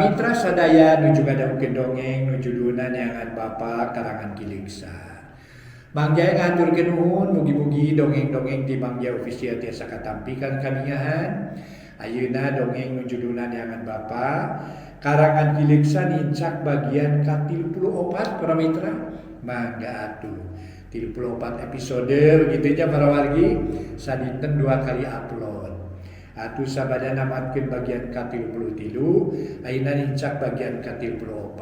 Para mitra sadaya nuju ngadangukeun dongeng nu judulna Neangan Bapa karangan Ki Leuksa. Mang Jaya ngahaturkeun nuhun, mugi-mugi dongeng-dongeng ti Mang Jaya Official tiasa katampi kamiyahan. Ayeuna dongeng nu judulna Neangan Bapa karangan Ki Leuksa nincak bagian ka-34 para mitra. Mangga atuh 34 episode begitu nya para wargi, sadinten 2 kali upload. Atuh sabada namatkeun bagian ka-33, ayeuna nincak bagian ka-34.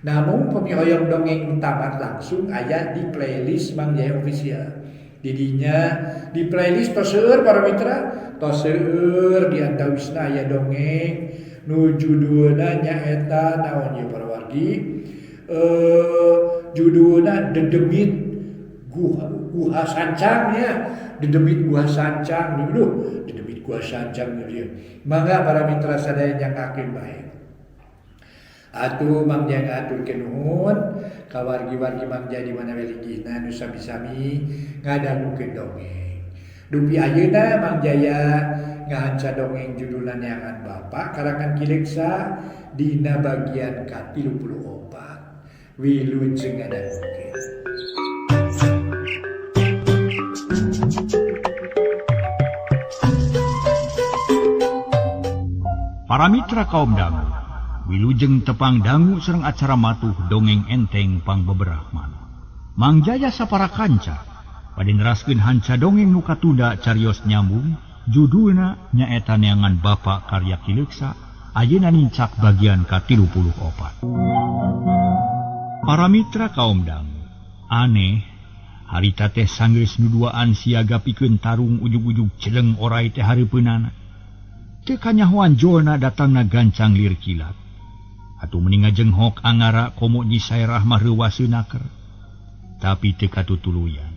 Namun pemihoyong dongeng tamat langsung aya di playlist Mang Jaya Official. Didinya di playlist tos seueur para mitra, tos seueur di antawisna aya dongeng nu judulna nyaeta naon ieu para wargi? Judulna Dedemit Guha Sancang ya, Dedemit Guha Sancang, duh, Dedemit Guha Sancang dia. Mangga para mitra sadaya nyanggakeun bae. Atuh Mang Jaya ngahaturkeun nuhun ka wargi-wargi Mang Jaya di mana we linggihna nu sami-sami ngadangukeun dongeng. Dupi ayeuna Mang Jaya ngahanca dongeng judulna Neangan Bapa karangan Ki Leuksa dina bagian ka-34. Wilujeng ngadangukeun. Para mitra kaum dangu, wilujeng tepang dangu sareng acara matuh dongeng enteng pangbeberah manah. Mang Jaya sapara kanca bade neraskeun hanca dongeng nu katunda carios nyambung judulna nyaeta Neangan Bapa karya Ki Leuksa ayeuna nincak bagian ka-34. Para mitra kaum dangu, aneh harita teh sanggeus nu duaan siaga pikeun tarung ujug-ujug celeng orai teh hareupeunana. Teu kanyahoan jolna datangna gancang lir kilat. Atuh meni ngajenghok Angara komo Nyi Saerah mah reuwaseun naker. Tapi teu katutuluyan.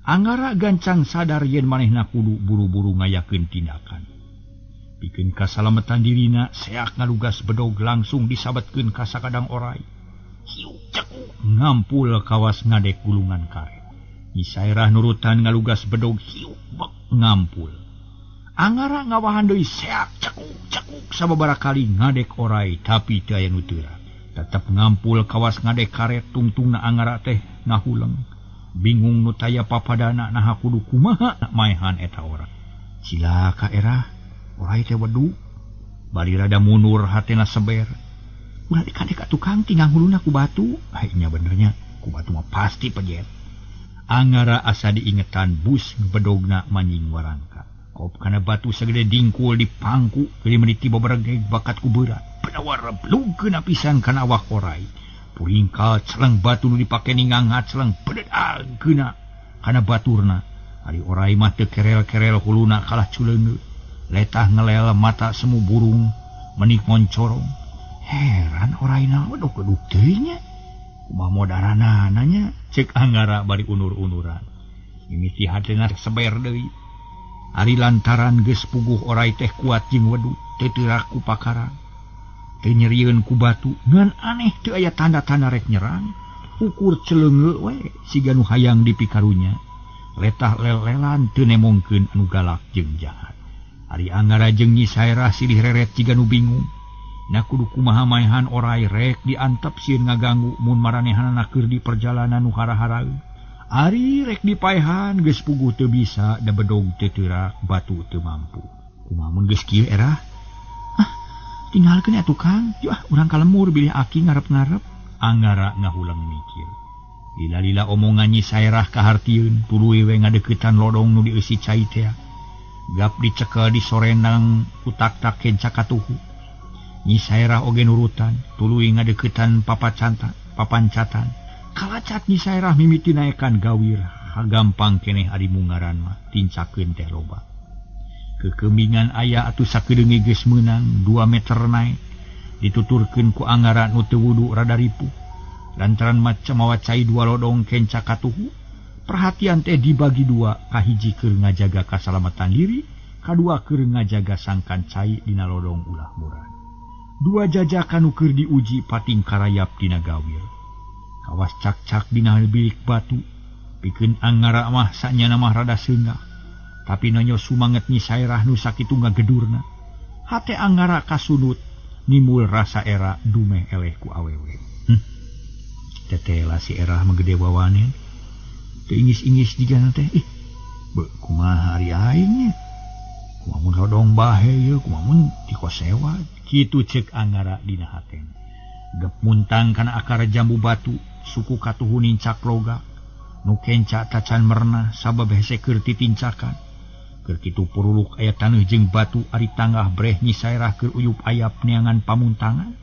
Angara gancang sadar yen manehna kudu buru-buru ngayakeun tindakan. Pikeun kasalametan dirina seak ngalugas bedog langsung disabetkeun ka sakadang orai. Hiu cekuk ngampul kawas ngadek gulungan karet. Nyi Saerah nurutan ngalugas bedog hiu bek ngampul. Angara ngawahan deui seak cekuk cekuk sababaraha kali ngadek orai tapi teu aya nu teurak. Tetep ngampul kawas ngadek karet tungtungna Angara teh ngahuleng. Bingung nu taya papadana naha kudu kumaha maehan eta orai. Cilaka erah orai teh wedu. Bari rada mundur hatena seber. Ulah dikadek ka tukang tinggal huluna ku batu. Ai nya benernya ku batu mah pasti pejet. Angara asa diingetan bus bedogna manjing warangka. Kop kana batu sagede dingkul di pangku geuning meniti babaregeg bakat ku beurat. Penawar blugkeun pisan kana awak orai. Puringkal celeng batu nu dipake ningangat celeng bededal geuna kana baturna. Ari orai mah teu kerel-kerel huluna kalah culeungeut. Letah ngelel mata semu burung menik moncorong. Heran oraina waduh keduk teuing nya. Kumaha modaranana nya ceuk Angara bari unur-unuran. Mimiti hatena seber deui. Ari lantaran geus puguh orai teh kuat jeung wedu teu teurak ku pakarang. Teu nyerieun ku batu ngan aneh teu aya tanda-tanda rek nyerang. Ukur celeungeut we siga nu hayang dipikarunya. Letah lel-lelan teu nemongkeun anu galak jeung jahat. Ari Angara jeung Nyi Saerah silih reret jiga nu bingung. Na kudu kumaha maehan orai rek diantep sieun ngaganggu mun maranehanana keur di perjalanan nu hara-haraeun. Ari rek dipaehan geus puguh teu bisa da bedog teu teurak batu teu mampu. Kumaha mun geus kieu erah? Ah, tinggalkeun atuh Kang. Yuh, urang ka lemur bilih aki ngarep-ngarep. Angara ngahuleng mikir. Lila-lila omongan Nyi Saerah kahartieun tuluy we ngadeuketan lodong nu dieusi cai teh. Gap dicekel di sorenang ku tak-tak kenca katuhu. Nyi Saerah oge nurutan tuluy ngadeuketan papancatan. Kalacat Nyi Saerah mimiti naekan gawir gampang keneh ari mungaran mah tincakeun teh loba. Kekemingan aya atuh sakedeunge geus meunang 2 meter naek dituturkeun ku Angara nu teu wudu rada ripuh. Lantaran maca mawa cai 2 lodong kenca katuhu, perhatian teh dibagi 2, kahiji keur ngajaga kasalamatan diri, kadua keur ngajaga sangkan cai dina lodong ulah murah. 2 jajakan nu keur diuji pating karayap dina gawir. Kawas cak-cak dina bilik batu, pikeun Angara mah sanyana mah rada seungah. Tapi nonyo sumanget Nyi Saerah nu sakitu ngagedurna. Hate Angara kasunut, Nimbul rasa era dumeh eleh ku awewe. Tetela si erah mah gede wawanen. Teu ingis-ingis jigana teh. Ih, beuh kumaha ari aing nya. Kumaha mun lodong bahe ieu, kumaha mun dikosewa. Kitu ceuk Angara dina hatena. Gep muntang kana akar jambu batu, suku katuhu nincak logak. Nu kenca tacan merenah sabab hese keur titincakan. Keur kitu puruluk aya taneuh jeung batu ari tanggah breh Nyi Saerah keur uyup ayap neangan pamuntangan.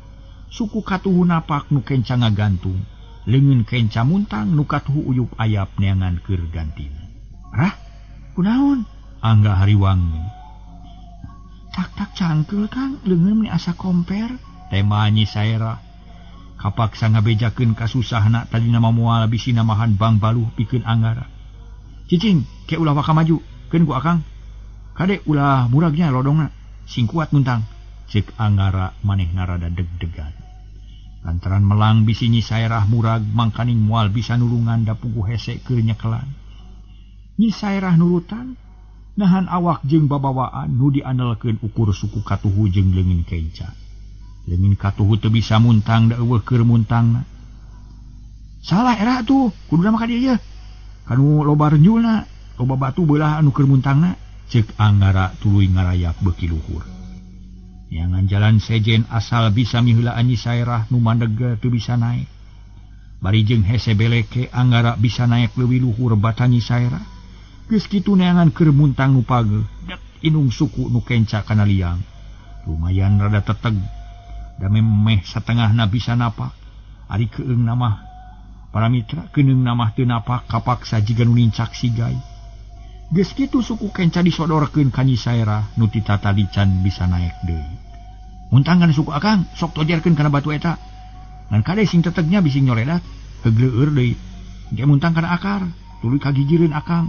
Suku katuhu napak nu kenca ngagantung. Leungeun kenca muntang nu katuhu uyup ayap neangan keur gantina. Rah, kunaon? Angga hariwang. Tak-tak cangkeul Kang, leungeun meni asa komper. Tema Nyi Saerah. Kapaksa ngabejakeun kasusahna tadina mah moal bisi namahan Bang Baluh pikeun Angara. Cicing, ke ulah waka maju, keun ku Akang. Kade ulah muragnya lodongna, sing kuat muntang. Ceuk Angara manehna rada deg-degan. Lantaran melang bisi Nyi Saerah murag mangkaning moal bisa nulungan da puguh hese keur nyekelan. Nyi Saerah nurutan nahan awak jeung babawaan nu diandelkeun ukur suku katuhu jeung leungeun kenca. Leungeun katuhu teu bisa muntang da eueuh keur muntangna. Salah era atuh, kuduna mah ka dieu ieu. Kanu loba renjulna, loba batu beulah anu keur muntangna. Ceuk Angara tuluy ngarayak beuki luhur. Neangan jalan sejen asal bisa miheulaan Nyi Saerah nu mandeg teu bisa naek. Bari jeung hese beleke Angara bisa naek leuwih luhur bata Nyi Saerah. Geus kitu neangan keur muntang nu pageuh, dek inung suku nu kenca kana liang. Lumayan rada teteg. Da memeh satengahna bisa napak. Ari keung namah para mitra keuneung namah teu napak kapaksa jiga nu nincak sigai. Geus kitu suku kenca disodorkeun ka Nyi Saerah nu ti tatadi can bisa naek deui. Muntangan suku Akang sok tojerkeun kana batu eta. Ngan kade sing tetegnya bisi nyoledat, heugleueur deui. Engke muntang kana akar, tuluy kagigireun Akang.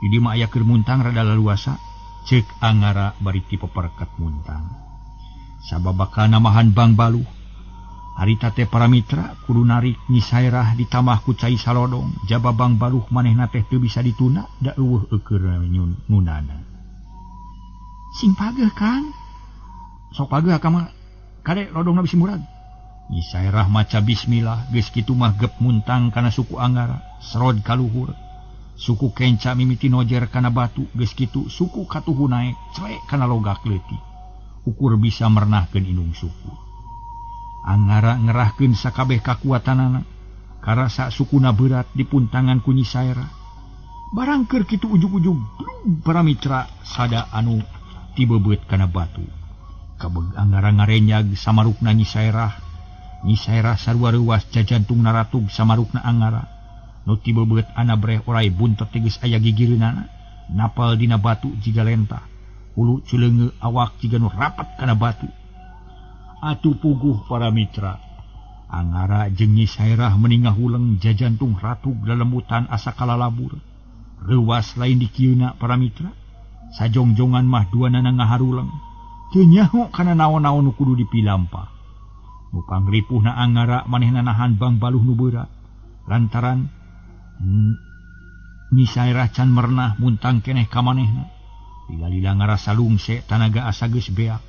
Di dieu mah aya keur muntang rada laluasa, ceuk Angara bari ti peperket muntang. Sabab bakal namahan Bang Baluh. Harita teh para mitra kudu narik Nyi Saerah ditambah ku cai salodong, jaba Bang Baluh manehna teh teu bisa dituna da eueuh eukeun ngunana. Sing pageuh Kang. Sok pageuh Akang mah kade lodongna bisi murag. Nyi Saerah maca bismillah geus kitu mah gep muntang kana suku Angara, serod ka luhur. Suku kenca mimiti nojer kana batu geus kitu suku katuhu naek clek kana logak leutik. Ukur bisa merenahkeun indung suku. Angara ngerahkeun sakabeh kakuatanana, karasa sukuna berat dipuntangan ku Nyi Saerah. Barang keur kitu ujug-ujug para mitra sada anu tibebeut kana batu. Kabeg Angara ngarenyag samarukna Nyi Saerah. Nyi Saerah sarua reuwas jajantungna ratug samarukna Angara. Nu tibebeut anabreh orai buntot teh geus aya gigireunana, napal dina batu jiga lentah. Hulu culeunge awak jiga nu rapat kana batu. Atuh puguh para mitra. Angara jeung Nyi Saerah meni ngahuleng jajantung ratug lalemutan asa kalalabur. Reuwas lain dikieuna para mitra. Sajongjongan mah duanana ngaharuleng. Teu nyaho kana naon-naon nu kudu dipilampah. Nu pangripuhna Angara manehna nahan Bang Baluh nu beurat. Lantaran Nyi Saerah can merenah muntang keneh ka manehna. Lila-lila ngarasa lungse tanaga asa geus beak.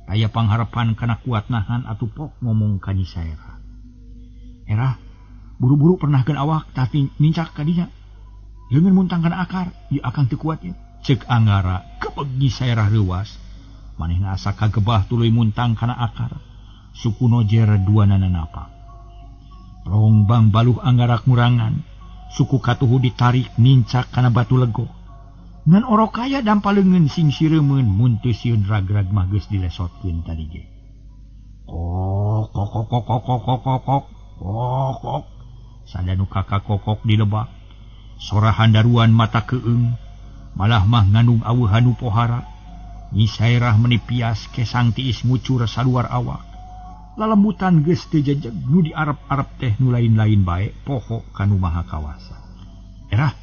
Aya pangharepan kana kuat nahan atuh pok ngomong ka Nyi Saerah. Erah, buru-buru pernahkeun awak tapi nincak ka dinya. Leungeun muntang kana akar, ieu Akang teu kuat ieu. Ceuk Angara, kebeg Nyi Saerah reuwas. Manehna asa kagebah tuluy muntang kana akar. Suku nojer duanana napak. Rong Bang Baluh Angara ngurangan. Suku katuhu ditarik nincak kana batu legok. Ngan orok kaya dampa leungeun sing sireumeun mun teu sieun ragrag mah geus dilesotkeun tadi ge. Kok kok kok kok kok kok kok kok kok. Sada nu kakakokok di lebak. Sora handaruan mata keung, malah mah ngandung aweuhan nu pohara. Nyi Saerah meni pias kesang tiis ngucur saluar awak. Lalembutan geus teu jejeg nu diarep-arep teh nu lain-lain bae poho ka nu maha kawasa. Erah,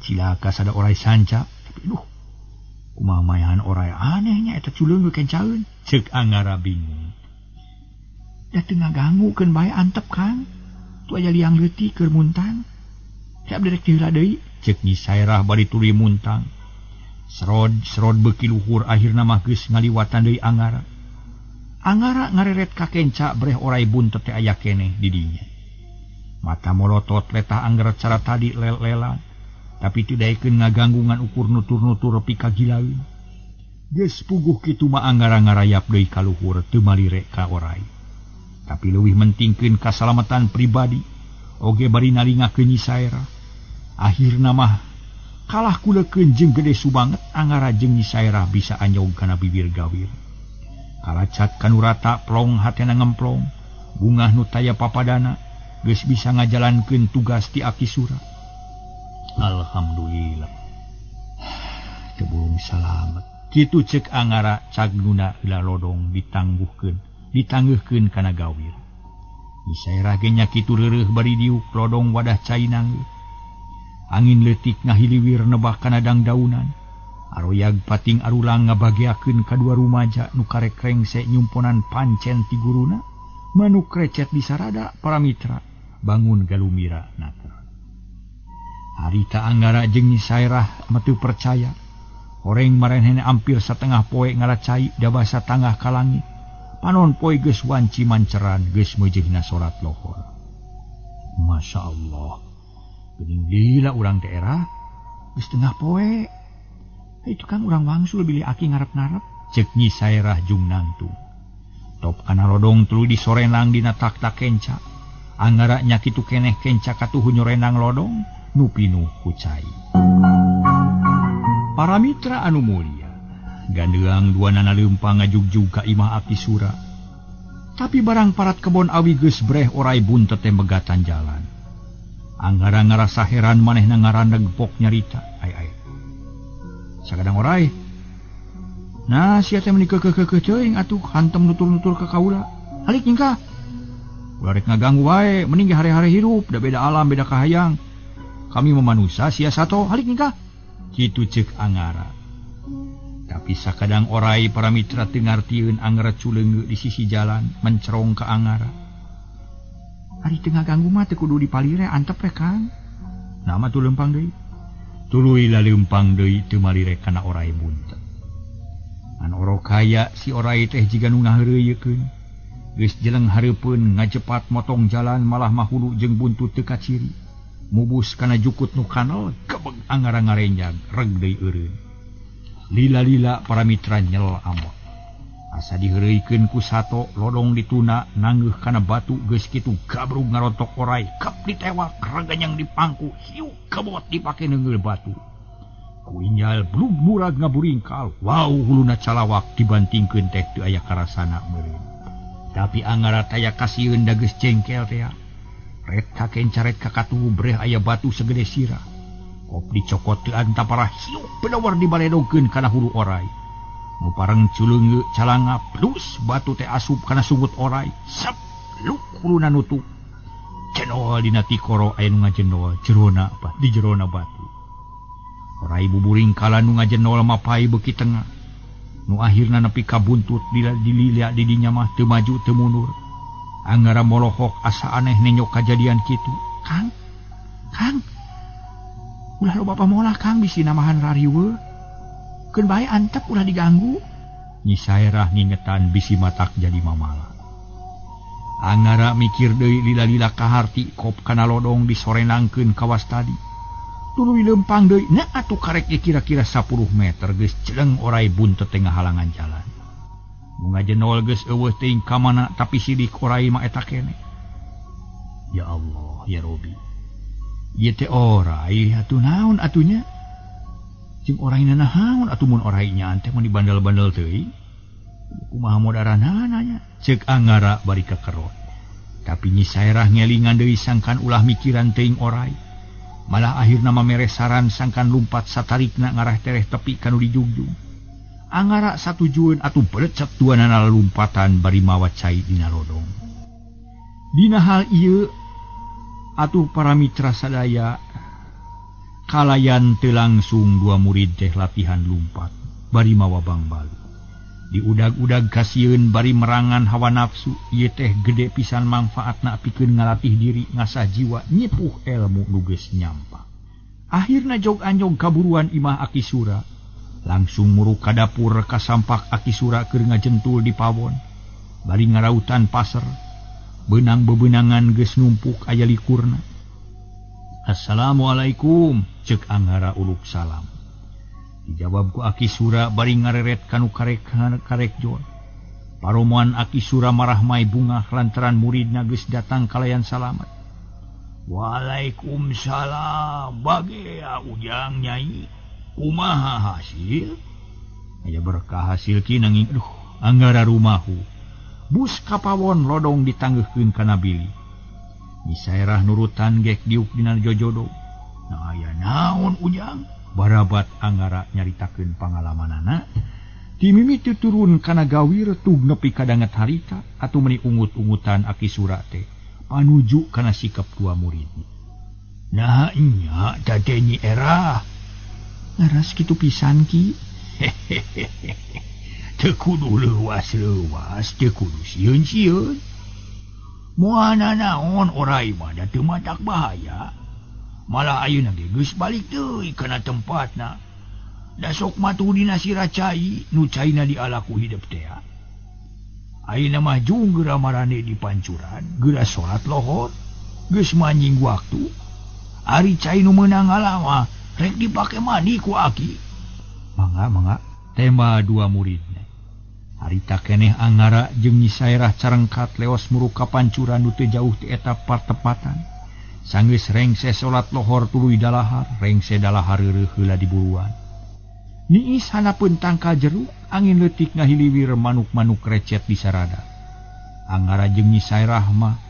cilaka sada orai sanca. Duh, kumaha mayahan orai anehnya eta culeung kencaeun. Ceuk Angara bingung. Da teu ngagangukeun bae antep Kang. Tu aya liang leutik keur muntang. Siap direk diheula deui. Ceuk Nyi Saerah bari tuluy muntang. Serod-serod beuki luhur akhirna mah geus ngaliwatan deui Angara. Angara ngareret ka kenca breh orai buntet teh aya keneh di dinya. Mata molotot letah angger cara tadi lel-lelan, tapi teu daekeun ngaganggu ngan ukur nutur-nutur pikagilaeun. Geus puguh kitu mah Anggara ngarayap deui ka luhur teu malire ka orai. Tapi leuwih mentingkeun kasalamatan pribadi oge bari nalingakeun Nyi Saerah. Akhirna mah kalah kulekeun jeung gede subanget Anggara jeung Nyi Saerah bisa anyog kana bibir gawir. Kalacat kanu rata plong hatena ngemplong, bungah nu taya papadana geus bisa ngajalankeun tugas ti Aki Sura. Alhamdulillah. Teu bulung salamet. Kitu ceuk Angara cagnuna heula lodong ditangguhkeun kana gawir. Nyi Saerah ge nya kitu reureuh bari diuk lodong wadah cai nanggeuh. Angin leutik ngahiliwir nebak kana dangdaunan. Aroyag pating arulang ngabageakeun kadua rumaja nu karek rengse nyumponan pancen ti guruna, manuk recet di sarada para mitra bangun galumira naker. Harita Anggara jeung Nyi Saerah mah teu percaya. Horeng marenehna ampir satengah poe ngaracai dabasa tangah ka langit. Panon poe geus wanci manceran geus meujeuhna salat lohor. Masya Allah. Geuning lila urang teh era geus tengah poe. Itu kan urang wangsul bilih aki ngarep-ngarep ceuk Nyi Saerah jung nangtung. Top kana lodong tuluy disorenang dina taktak kenca. Anggara nya kitu keneh kenca katuhu nyorenang lodong nu pinuh ku cai. Para mitra anu mulia, gandeang duanana leumpang ngajugjug ka imah Aki Sura. Tapi barang parat kebon awi geus breh orai buntet teh megatan jalan. Anggara ngarasa heran manehna ngaraneg pok nyarita. Ai ai. Sakadang orai. Nah, sia teh meuni keukeuh teuing atuh hantem nutur-nutur ka kaula. Halik nyingkah. Ulah rek ngaganggu wae, mending ge hare-hare hirup, da beda alam, beda kahayang. Kami mah manusa sia sato, halik nyingkah. Kitu ceuk Angara. Tapi sakadang orai para mitra teu ngartieun Anggara culeungeu di sisi jalan mencerong ka Angara. Ari teu ngaganggu mah teu kudu dipalire antep we Kang. Nah mah tuh leumpang deui. Tuluy laleumpang deui teu malire kana orai buntet. Ngan orok kaya si orai teh jiga nu ngaheureuyeukeun. Geus jeleng hareupeun ngajepat motong jalan malah mahulu jeung buntut teu kaciri. Mubus kana jukut nu kanal kebeg Anggara ngarenjag reg deui eureun. Lila-lila para mitra nyel amot. Asa diheureuykeun ku sato lodong dituna nanggeuh kana batu geus kitu gabrug ngarontok orai kep ditewak reganyang dipangku hiu kebot dipake neungeul batu. Ku injal blug murag ngaburingkal wow huluna calawak dibantingkeun teh teu aya karasana meureun. Tapi Anggara taya kasieun da geus jengkel teh. Ret ka kenca ret ka katuhu breh aya batu segede sirah. Kop dicokot teu antapara hiu bedawar dibaledogkeun kana hulu orai. Nu pareng culeungeu calanga plus batu teh asup kana sungut orai. Sep luk huluna nutuk. Cenol dina tikoro aya nu ngajenol jerona di jerona batu. Orai buburingkalan nu ngajenol mapai beuki tengah. Nu akhirna nepi ka buntut dilila di dinya mah teu maju teu mundur. Anggara molohok asa aneh nenyok kajadian kitu. Kang, Kang, ulah lo bapa molah Kang bisi namahan rariweuh. Keun bae antep ulah diganggu. Nyi Saerah ngingetan bisi matak jadi mamala. Anggara mikir deui lila-lila kaharti kop kana lodong disorenangkeun kawas tadi. Tuluy leumpang deui, nah atuh karek ge kira-kira 10 meter geus celeng orai buntet teh ngahalangan jalan. Nu ngajenol geus eueuh teuing ka mana tapi sidik orai mah eta keneh. Ya Allah, ya Robi. Ieu teh orai atuh naon atunya? Jeung oraina naon atuh mun orai nya teh mun dibandel-bandel teuing. Kumaha modaranana nya? Ceuk Anggara bari kakerot. Tapi Nyi Saerah ngelingan deui sangkan ulah mikiran teuing orai. Malah akhirna mamere saran sangkan lumpat satarikna ngarah tereh tepi kanu dijugjug. Anggara satujueun atuh belecet duanana lumpatan bari mawa cai dina lodong. Dina hal ieu atuh para mitra sadaya kalayan teu langsung dua murid teh latihan lumpat bari mawa bangbalu. Diudag-udag kasieun bari merangan hawa nafsu ieu teh gede pisan mangfaatna pikeun ngalatih diri ngasah jiwa nyipuh elmu nu geus nyampa. Akhirna jog anjog kaburuan imah Aki Sura. Langsung muruk ka dapur kasampak Aki Sura keur ngajentul di pawon. Bari ngarautan pasar benang bebenangan geus numpuk aya likurna. Assalamualaikum cek Anggara uluk salam. Dijawab ku Aki Sura bari ngareret kanu karek karek jol. Paromoan Aki Sura marah mai bungah lantaran muridna geus datang kalayan salamat. Waalaikumsalam bagea Ujang Nyai. Kumaha hasil? Aya berkah hasil ki nanging aduh Anggara rumahu. Bus kapawon lodong ditanggeuhkeun kana bili. Disaerah nurutan gek diuk dina jojodo. Nah aya naon Ujang? Barabat Anggara nyaritakeun pangalamanana. Ti mimiti turun kana gawir tug nepi ka danget harita atuh meuni ungut-ungutan Aki Sura teh panuju kana sikap dua murid. Nah nya teh Nyi Erah. Laras kitu pisan ki. Hehehe. Teu kudu leuwas-leuwas, teu kudu sieun-sieun. Moal nanaon orai mah da teu matak bahaya. Malah ayeuna ge geus balik deui kana tempatna. Da sok matuh dina sira cai, nu caina dialaku hidep teh. Ayeuna mah jung geura marane di pancuran, geura salat lohor, geus manjing waktu. Ari cai nu meunang ngalah mah rek dipake mandi ku aki. Mangga mangga tema dua muridna. Harita keneh Anggara jeung Nyi Saerah carengkat leos muruk ka pancuran nu teu jauh ti eta partepatan. Sanggeus rengse salat lohor tuluy dalahar, rengse dalahar reureuh heula diburuan. Niis hanapeun tangkal jeruk, angin leutik ngahiliwir manuk-manuk recet di sarada. Anggara jeung Nyi Saerah mah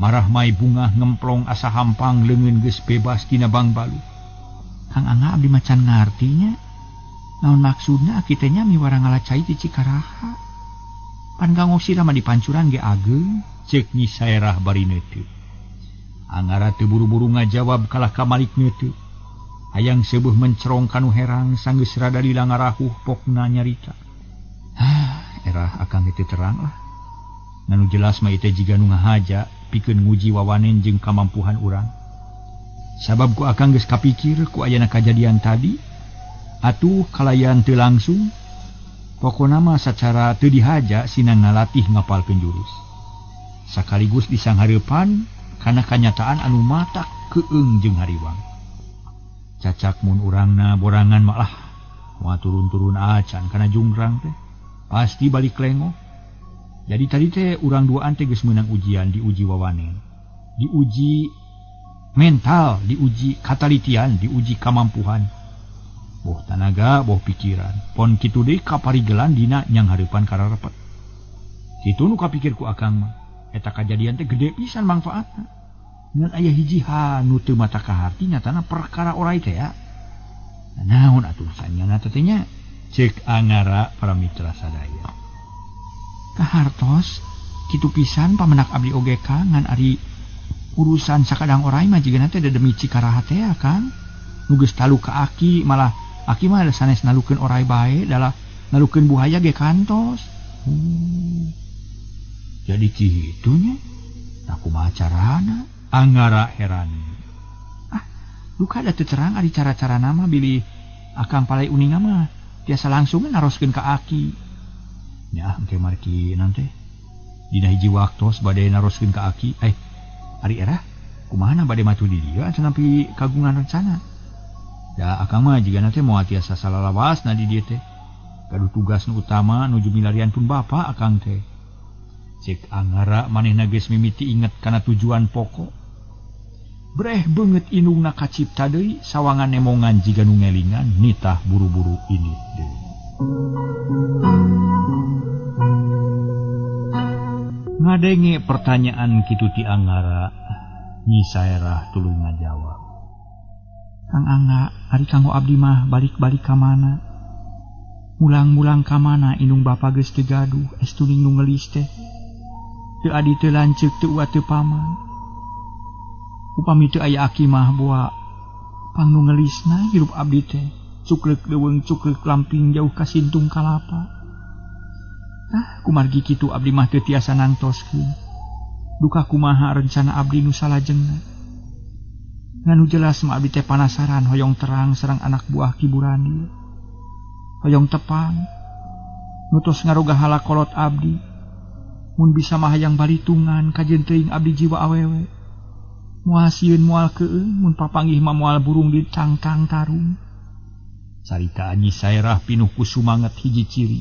marah mai bungah ngemplong asa hampang leungeun geus bebas tina bangbalu. Kang Angga abdi macan ngartinya. Naon maksudna aki teh nya miwara ngala cai ti Cikaraha. Pan kanggo sira mah di pancuran ge ageung, ceuk Nyi Saerah bari neuteup. Anggara teu buru-buru ngajawab kalah ka malik neuteup. Hayang seubeah mencerong kanu herang sanggeus rada lila ngarahuh pokna nyarita. Ah, erah akang teu terang lah. Nanu jelas mah ieu teh jiga nu ngahaja pikeun nguji wawanen jeung kamampuhan urang. Sabab ku akang geus kapikir ku ayana kajadian tadi, atuh kalayan teu langsung, pokona mah sacara teu dihaja sina ngalatih ngapalkeun jurus. Sakaligus disanghareupan kana kanyataan anu matak keung jeung hariwang. Cacak mun urangna borangan malah moal turun-turun acan kana junggrang teh pasti balik lengoh. Jadi tadi teh urang duaan teh geus meunang ujian, diuji wawanen, diuji mental, diuji katalitian, diuji kamampuhan. Boh tanaga, boh pikiran. Pon kitu deui kaparigelan dina nyang hareupan kararepet. Kitu nu kapikir ku akang mah. Eta kajadian teh gede pisan mangfaatna. Ngan aya hiji ha nu teu mata kaharti nyatana perkara orai teh ya. Naon atuh sanyana teh nya? Ceuk Anggara para mitra sadaya. Kahartos kitu pisan pamenak abdi oge Kang ngan ari urusan sakadang orai mah jigana teh demi Cikaraha teh ya Kang. Nu geus talu ka aki malah aki mah sanes nalukeun orai bae dalah nalukeun buhaya ge kantos. Jadi kitu nya. Nah kumaha carana? Anggara heran. Ah, duka da teu terang ari cara-carana mah bilih akang palai uninga mah tiasa langsung naroskeun ka aki. Nya engke marki nanti dina hiji waktos bade naroskeun ka aki. Ari erah kumaha bade matu di dieu cenah nampi kagungan rencana. Da akang mah jigana teh moal tiasa salalawasna di dieu teh. Gaduh tugas nu utama nuju milarian pun bapa akang teh. Cek Anggara manehna geus mimiti inget kana tujuan pokok. Breh beungeut indungna kacipta deui sawangan nemongan jiga nu ngelingan nitah buru-buru ini deui. Ngadenge pertanyaan kitu ti Anggara, Nyi Saerah tuluy ngajawab. Kang Angga, ari kanggo abdi mah balik-balik ka mana? Mulang-mulang ka mana indung bapa geus teu gaduh, estuning nu ngelis teh. Teu adi teu lanceuk teu uat teu paman. Upami teu aya aki mah boa pang nu ngelisna hirup abdi teh. Cukleuk leuweung cukleuk lamping jauh ka sintung kalapa. Tah kumargi kitu abdi mah teu tiasa nangtoskeun. Duka kumaha rencana abdi nu salajengna. Nganu jelas mah abdi teh panasaran hoyong terang sareng anak buah Ki Burani. Hoyong tepang. Nutos ngaroga halakolot abdi. Mun bisa mah hayang balitungan kajeun teuing abdi jiwa awewe. Moal sieun moal keueung mun papanggih mah moal burung dicangkang tarung. Carita Nyi Saerah pinuh ku sumanget hiji ciri.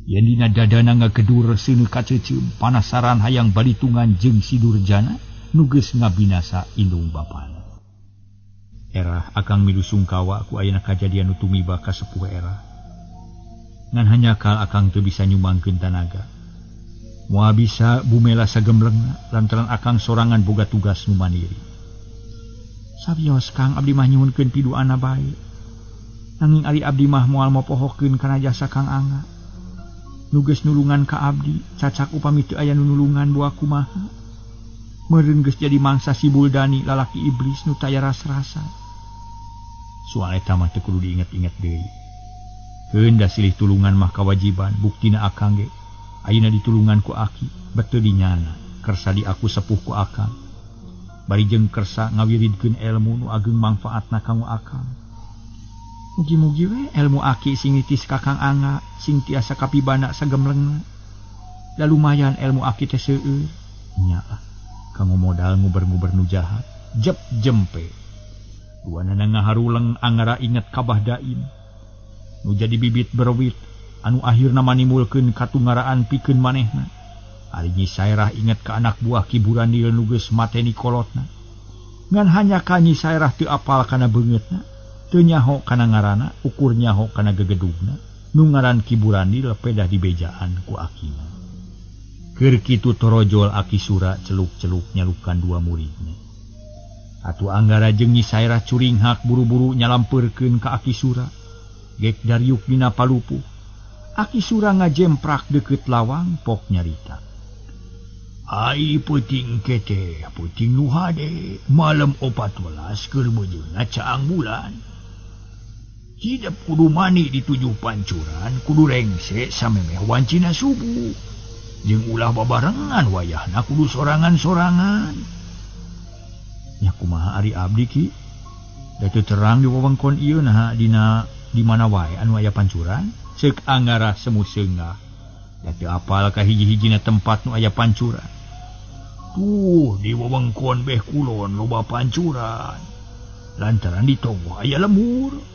Yen dina dadana ngagedur seuneu kaceuceum panasaran hayang balitungan jeung si Durjana nu geus ngabinasa indung bapana. Erah akang milu sungkawa ku ayeuna kajadian nu tumiba ka sepuh erah. Ngan hanyakal akang teu bisa nyumbangkeun tanaga. Moal bisa bumela sagemblengna lantaran akang sorangan boga tugas nu mandiri. Sawios Kang abdi mah nyuhunkeun piduana bae. Nanging ari abdi mah moal mopohokeun kana jasa Kang Angga. Nu geus nulungan ka abdi, cacak upami teu aya nu nulungan boa kumaha. Meureun geus jadi mangsa si Buldani lalaki iblis nu taya ras-rasa. Soal eta mah teu kudu diinget-inget deui. Keun da silih tulungan mah kawajiban, buktina akang ge ayeuna ditulungan ku aki, beteu dinyana, kersa di aku sepuh ku akang. Bari jeung kersa ngawiridkeun ilmu nu ageng mangfaatna kanggo akang. Mugi-mugi we ilmu aki sing nitis ka Kang Angga, sing tiasa kapibana sagemlengna. Da lumayan ilmu aki teh seueur. Nya ah, kanggo modal nguber-nguber nu jahat, jep jempe. Duanana ngaharuleng Angara inget ka Bah Daim. Nu jadi bibit berwit anu akhirna manimulkeun katungaraan pikeun manehna. Ari Nyi Saerah inget ka anak buah Ki Burandil nu geus mateni kolotna. Ngan hanya ka Nyi Saerah teu apal kana beungeutna, teu nyaho kana ngaranna, ukur nyaho kana gegedugna. Nu ngaran Ki Burandil pedah dibejaan ku akina. Keur kitu torojol Aki Sura celuk-celuk nyalukan dua muridna. Atuh Anggara jeung Nyi Saerah curinghak buru-buru nyalampeurkeun ka Aki Sura. Gek dariuk dina palupuh. Aki Sura ngajemprak deukeut lawang pok nyarita. Ai peuting kete, peuting nu hade, malam 14 keur meujeuhna caang bulan. Hidep kudu mani di tujuh pancuran, kudu rengse samemeh wancina subuh. Jeung ulah babarengan wayahna kudu sorangan-sorangan. Nya kumaha ari abdi ki? Da teu terang di wewengkon ieu naha dina di mana wae anu aya pancuran? Ceuk Anggara semu seungah. Da teu apal ka hiji-hijina tempat nu aya pancuran. Tuh di wewengkon beh kulon loba pancuran. Lantaran di tonggoh aya lemur.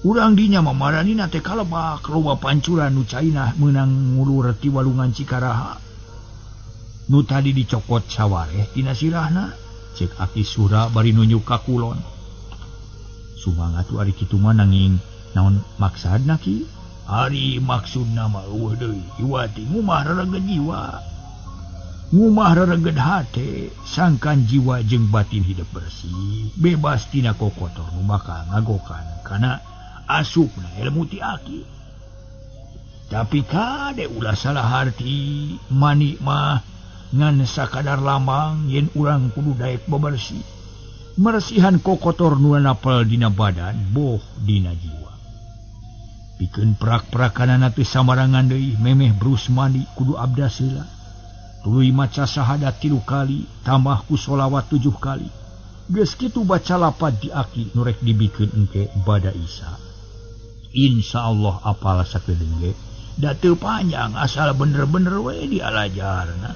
Urang dinya mamaranina teh kalebak loba pancuran nu caina meunang ngulur ti walungan Cikaraha. Nu tadi dicokot sawareh tina sirahna. Ceuk Aki Sura bari nunjuk ka kulon. Sumangat tu ari kitu mah nanging naon maksudna ki? Ari maksudna mah eueuh deui, iwati ngumah rereged jiwa. Ngumah rereged hate, sangkan jiwa jeung batin hidup bersih, bebas tina kokotor nu bakal ngagokan kana asupna ilmu ti aki. Tapi kade ulah salah harti, mani mah ngan sakadar lambang yen urang kudu daek bebersih. Meresihan kokotor nu napel dina badan boh dina jiwa. Pikeun prak-prakanana teu samarangan deui, memeh brus mandi kudu abdas heula. Tuluy maca syahadat 3 kali, tambah ku sholawat 7 kali. Geus kitu baca lapad di aki nu rek dibikeun engke bada Isa. Insyaallah apal sakedeung ge, da teu panjang asal bener-bener we dialajarna.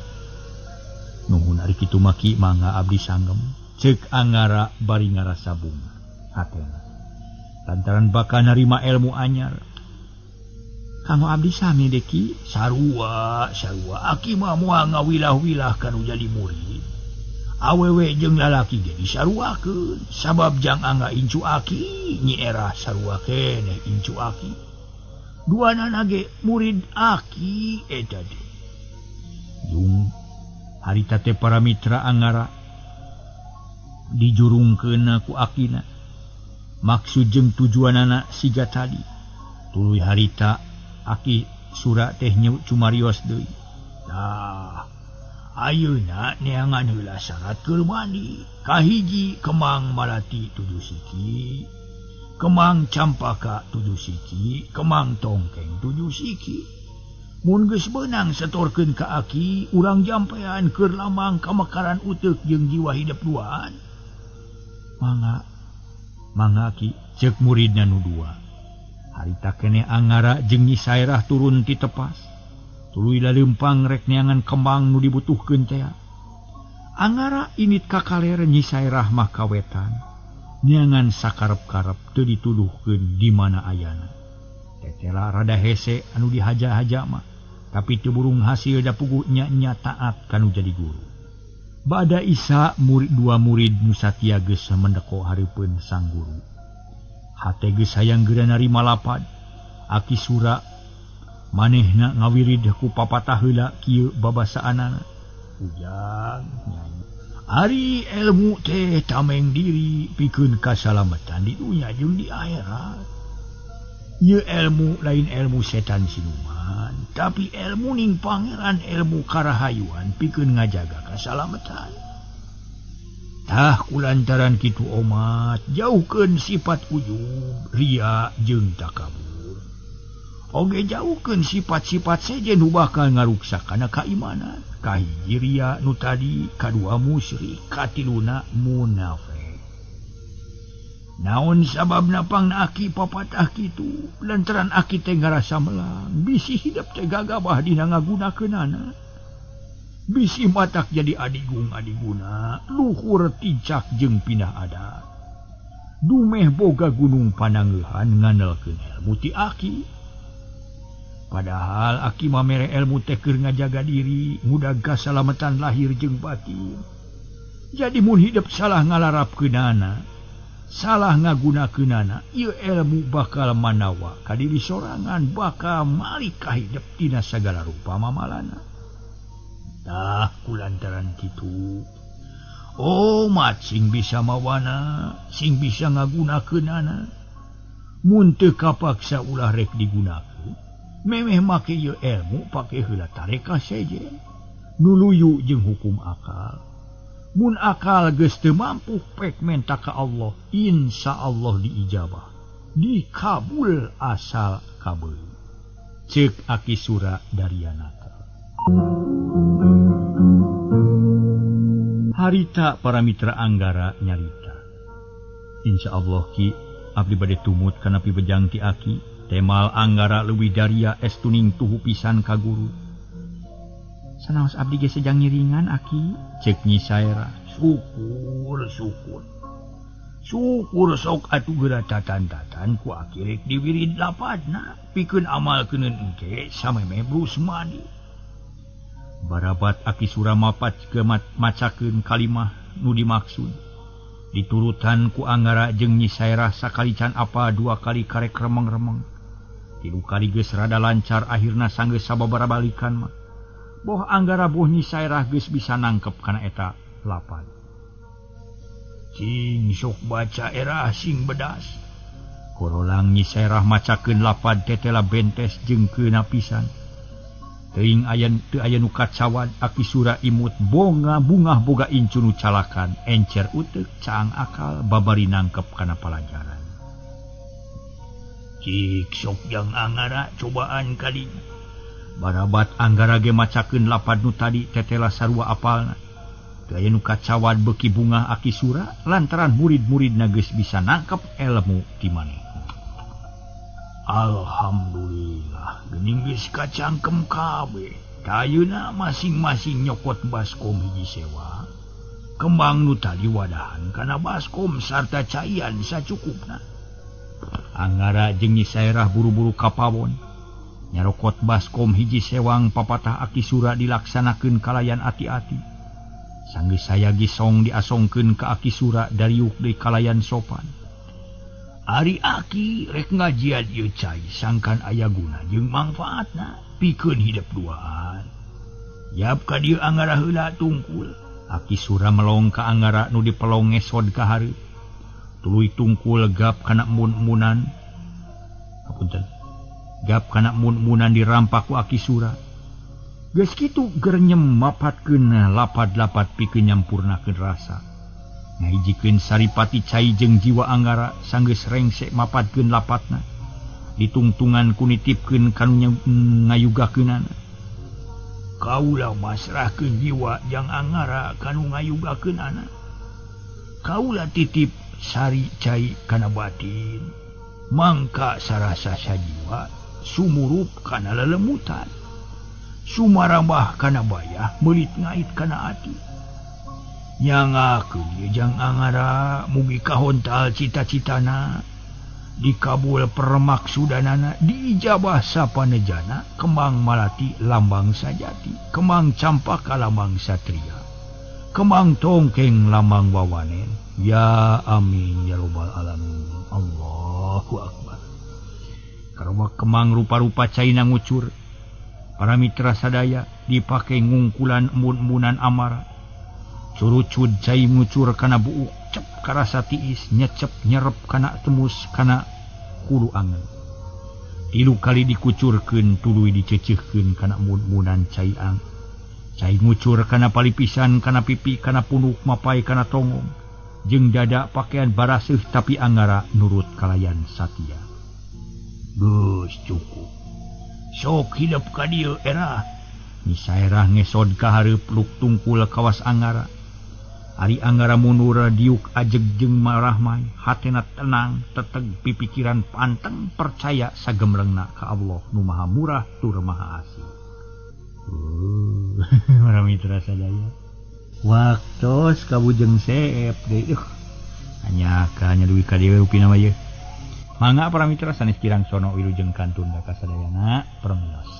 Nuhun ari kitu mah ki mangga abdi sanggem. Ceuk Anggara bari ngarasa bunga hatena. Lantaran bakal narima ilmu anyar. Kanggo abdi sami deki sarua sarua aki mah moal ngawilah-wilah kanu jadi murid. Awewe jeung lalaki ge disaruakeun sabab jang Angga incu aki Nyi Erah sarua keneh incu aki. Duanana ge murid aki eta teh. Jung harita teh para mitra Anggara dijurungkeun ku akina. Maksud jeung tujuanana siga tadi. Tuluy harita Aki Sura teh cumarios deui. Tah, ayeuna neangan heula syarat keur mandi. Kahiji kemang malati 7 siki, kemang campaka 7 siki, kemang tongkeng 7 siki. Mun geus beunang setorkeun ka aki, urang jampean keur lamang kamekaran uteuk jeung jiwa hidup duaan. Mangga, mangga ki, ceuk muridna nu dua. Harita keneh Anggara jeung Nyi Saerah turun ti tepas. Tuluy laleumpang rek neangan kembang nu dibutuhkeun teh. Angara init ka kaler Nyi Saerah mah kawetan. Neangan sakarep-karep teu dituduhkeun di mana ayana. Tetela rada hese anu dihaja-haja mah, tapi teu burung hasil da puguh nya-nya taat kanu jadi guru. Bada Isa murid dua murid nu satia geus mendeko hareupeun sang guru. Hate geus hayang geura narima lapad. Aki Sura manehna ngawirid ku papatah heula kieu babasaanana. Ujang nyanyi. Ari ilmu teh tameng diri pikeun kasalamatan di dunya jeung di akhirat. Ieu ilmu lain ilmu setan siluman, tapi ilmu ning pangeran ilmu karahayuan pikeun ngajaga kasalamatan. Tah kulantaran kitu omat jauhkeun sifat ujub, ria jeung takabur. Oge jauhkeun sifat-sifat sejen nu bakal ngaruksak kana kaimanan. Kahiji ria nu tadi, kadua musyrik, katiluna munafik. Naon sababna pangna aki papatah kitu? Lantaran aki teh ngarasa melang, bisi hidep teh gagabah dina ngagunakeunana. Bisi matak jadi adigung adiguna, luhur tincak jeung pindah adat. Dumeh boga gunung panangeuhan ngandelkeun ilmu ti aki. Padahal aki mah mere ilmu teh keur ngajaga diri, ngudag kasalamatan lahir jeung batin. Jadi mun hidep salah ngalarapkeunana, salah ngagunakeunana, ieu ilmu bakal manawa ka diri sorangan, bakal malik ka hidep tina sagala rupa mamalana. Tah kulantaran kitu, omat sing bisa mawana, sing bisa ngagunakeunana. Mun teu kapaksa ulah rek digunakeun. Memeh make ieu ilmu pake heula tareka sejen. Nuluyu jeung hukum akal. Mun akal geus teu mampu pek menta ka Allah, insyaallah diijabah, dikabul asal kabeuli. Ceuk Aki Sura Daryanaka. Harita para mitra Anggara nyarita. Insyaallah ki abdi bade tumut kana pibejang ti aki. Temal Anggara leuwih daria estuning tuhu pisan ka guru. Sanaos abdi ge sejang ngiringan aki, ceuk Nyi Saerah. Syukur syukur. Syukur sok atuh geura tatan-tatan ku aki rek diwirid lapadna pikeun amal keuneun engke samemeh brusmadi. Barabat Aki Sura mapat gemat macakeun kalimah nu dimaksud. Diturutan ku Anggara jeung Nyi Saerah sakali can apa dua kali karek remeng-remeng. Tilu kali geus rada lancar akhirna sanggeus sababaraha balikan mah. Boh Anggara boh Nyi Saerah geus bisa nangkep kana eta lapad. Cing sok baca era sing bedas. Korolang Nyi Saerah macakeun lapad tetela bentes jeung keuna pisan. Teuing aya teu aya nu kacawad Aki Sura imut bonga bungah boga incu nu calakan encer uteuk caang akal babari nangkep kana palajaran. Cik sok jang Anggara cobaan kali. Barabat Anggara ge macakeun lapad nu tadi tetela sarua apalna. Teu aya nu kacawad beuki bungah Aki Sura lantaran murid-muridna geus bisa nangkep ilmu ti manehna. Alhamdulillah geuning geus kacangkem kabeh. Ayeuna masing-masing nyokot baskom hiji sewa. Kembang nu tadi wadahan kana baskom sarta caian sacukupna. Anggara jeung Nyi Saerah buru-buru ka pawon. Nyarokot baskom hiji sewang papatah Aki Sura dilaksanakeun kalayan ati-ati. Sanggeus saya gisong diasongkeun ka Aki Sura dariuk deui kalayan sopan. Ari aki rek ngajian ieu cai sangkan aya guna jeung mangfaatna pikeun hidep duaan. Yap ka dieu Anggara heula tungkul. Aki Sura melong ka Anggara nu dipelong ngesod ka hareup. Tuluy tungkul gap kana mun-munan. Hapunten. Gap kana mun-munan dirampak ku Aki Sura. Geus kitu gerenyem mapatkeun lapad-lapad pikeun nyampurnakeun rasa. Ngahijikeun saripati cai jeung jiwa Anggara sanggeus rengsek mapatkeun lapatna. Ditungtungan ku nitipkeun kanu ngayugakeunana. Kaula masrahkeun jiwa jang Anggara kanu ngayugakeunana. Kaula titip sari cai kana batin. Mangka sarasa sajiwa sumurup kana lelemutan. Sumarambah kana bayah meulit ngait kana ati. Nyangakeun ieu jang Angara mugi kahontal cita-citana dikabul permaksudanana diijabah sapanejana kembang malati lambang sajati kembang campaka lambang satria kembang tongkeng lambang wawanen ya amin ya robbal alamin. Allahu akbar. Karena kembang rupa-rupa caina ngucur para mitra sadaya dipake ngungkulan embun-embunan amara curucud cai ngucur kana buuk cep karasa tiis nyecep nyerep kana temus kana hulu angen tilu kali dikucurkeun tuluy dicecehkeun kana embun-embunan cai ang cai ngucur kana palipisan kana pipi kana punuk mapai kana tongong jeung dada pakaian baraseuh tapi Angara nurut kalayan satia. Geus cukup sok hidep ka dieu era misaerah ngesod ka hareup luk tungkul kawas Angara. Ari Angara mundur diuk ajeg jeung marahmai hatena tenang teteg pipikiran panteng percaya sagemlengna ka Allah nu Maha Murah tur Maha Asih. Para mitra sadaya waktos kabujeng seep deui hanya ka nya dugi ka dieu rupina mah ieu. Mangga para mitra sanes kirang sono wilujeng kantun ka sadayana permios.